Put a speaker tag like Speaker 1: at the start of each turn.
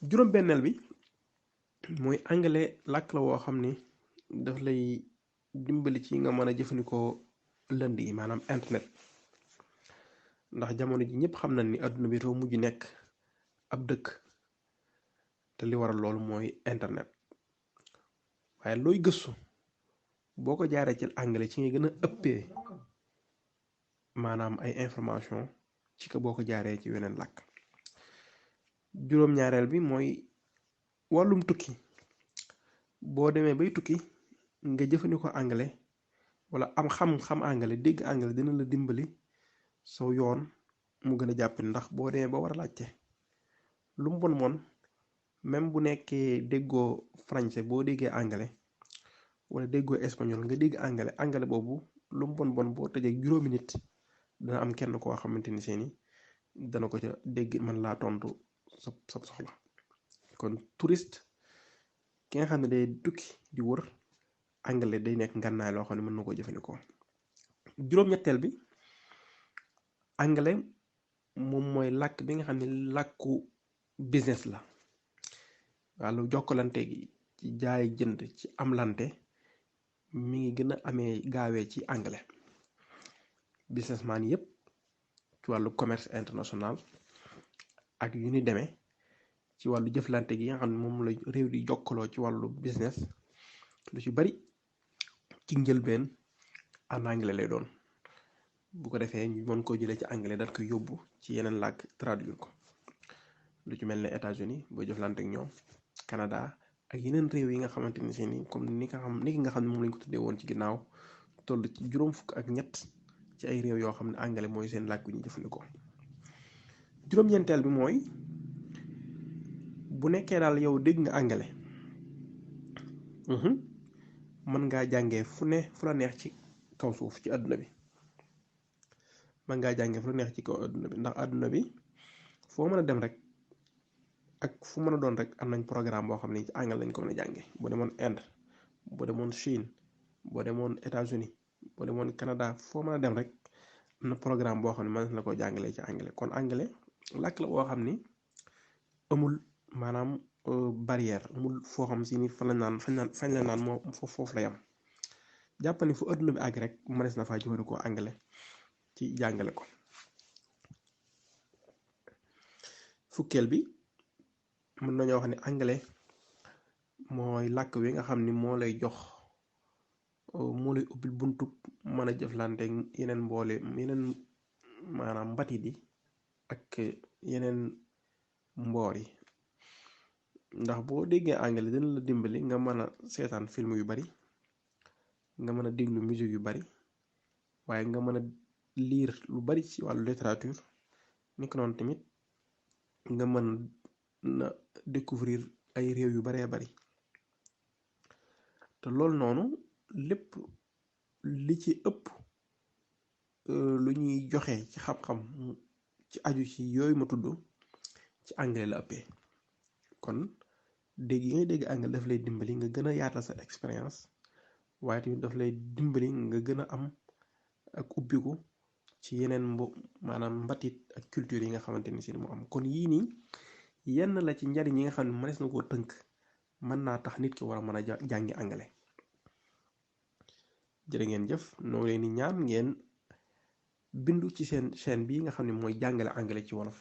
Speaker 1: juróom-benneel bi mooy anglais làkk la woo xam ni daf lay dimbali ci nga mën a jëfandikoo lënd yi maanaam internet. ndax jamono ji ñëpp xam nañ ni àdduna bi doo mujj nekk ab dëkk te li waral loolu mooy internet. waaye looy gëstu boo ko jaaree ci anglais ci ngay gën a ëppee maanaam ay information ci ko boo ko jaaree ci weneen làkk. juróom-ñaareel bi mooy wàllum tukki. boo demee bay tukki nga jëfandikoo anglais wala am xam anglais dégg anglais dina la dimbali saw yoon mu gën a jàpp ndax boo demee ba war a laajte lu mu bon moon même bu nekkee déggoo français boo déggee anglais wala déggoo espagnol nga dégg anglais boobu lu mu bon boo tëjee juróomi nit dana am kenn koo xamante ni seeni dana ko ca dégg mën laa tontu sa soxla. kon touriste ki nga xam ne day tukki di wër anglais day nekk ngànnaay loo xam ne mën na koo jëfandikoo. juróom-ñetteel bi anglais moom mooy làkk bi nga xam ne làkku business la. wàllu jokkalante gi ci jaay jënd ci amlante mi ngi gën a amee gaawee ci anglais. businessman yépp ci wàllu commerce international ak yu ni demee ci wàllu jëflante gi nga xam ne moom la réew di jokkaloo ci wàllu business lu ci bari ci njëlbeen en anglais lay doon. bu ko defee ñu mën koo jëlee ci anglais daal koy yóbbu ci yeneen làkk traduire ko. lu ci mel ne États-Unis boo jëflante ak ñoom Canada ak yeneen réew yi nga xamante ni seeni comme ni nga xam ne moom lañ ko tuddee woon ci ginnaaw toll ci juróom fukk ak ñett ci ay réew yoo xam ne anglais mooy seen làkk yu ñu jëfandikoo. juróom-ñeenteel bi mooy bu nekkee daal yow dégg nga anglais mën ngaa jàngee fu la neex ci kaw suuf ci àdduna bi. mën ngaa jàngee fu la neex ci kaw àdduna bi ndax àdduna bi foo mën a dem rek ak fu mën a doon rek am nañ programme boo xam ne ci anglais lañ ko mën a jàngee. boo demoon Inde boo demoon Chine boo demoon États-Unis boo demoon Canada foo mën a dem rek am na programme boo xam ne mën na ko jàngalee ci anglais. kon anglais làkk la boo xam ni amul maanaam barrière amul foo xam si ni fañ la naan moo foofu la yam. jàpp ni fu àdduna bi àgg rek mënees na faa jëfandikoo anglais ci jàngale ko. fukkeel bi mën nañoo wax ne anglais mooy làkk wi nga xam ni moo lay jox moo lay ubbil buntu mën a jëflante yeneen maanaam mbatit yi ak yeneen mboor yi. ndax boo déggee anglais dina la dimbali nga mën a seetaan film yu bari nga mën a déglu musique yu bari waaye nga mën a lire lu bari ci wàllu littérature ni ko noonu tamit nga mën na découvrir ay réew yu baree bari. te loolu noonu lépp li ci ëpp lu ñuy joxe ci xam-xam ci aju ci yooyu ma tudd ci anglais la ëppee. kon dégg yi ngay dégg anglais daf lay dimbali nga gën a yaatal sa expérience waaye tamit daf lay dimbali nga gën a am ak ubbiku ci yeneen maanaam mbatit ak culture yi nga xamante ni si mu am. kon yii nii yenn la ci njariñ yi nga xam ne mënees na koo tënk mën naa tax nit ki war a mën a jàngi anglais. jërë ngeen jëf noo leen di ñaan ngeen bindu ci seen chaîne bii nga xam ne mooy jàngale anglais ci wolof.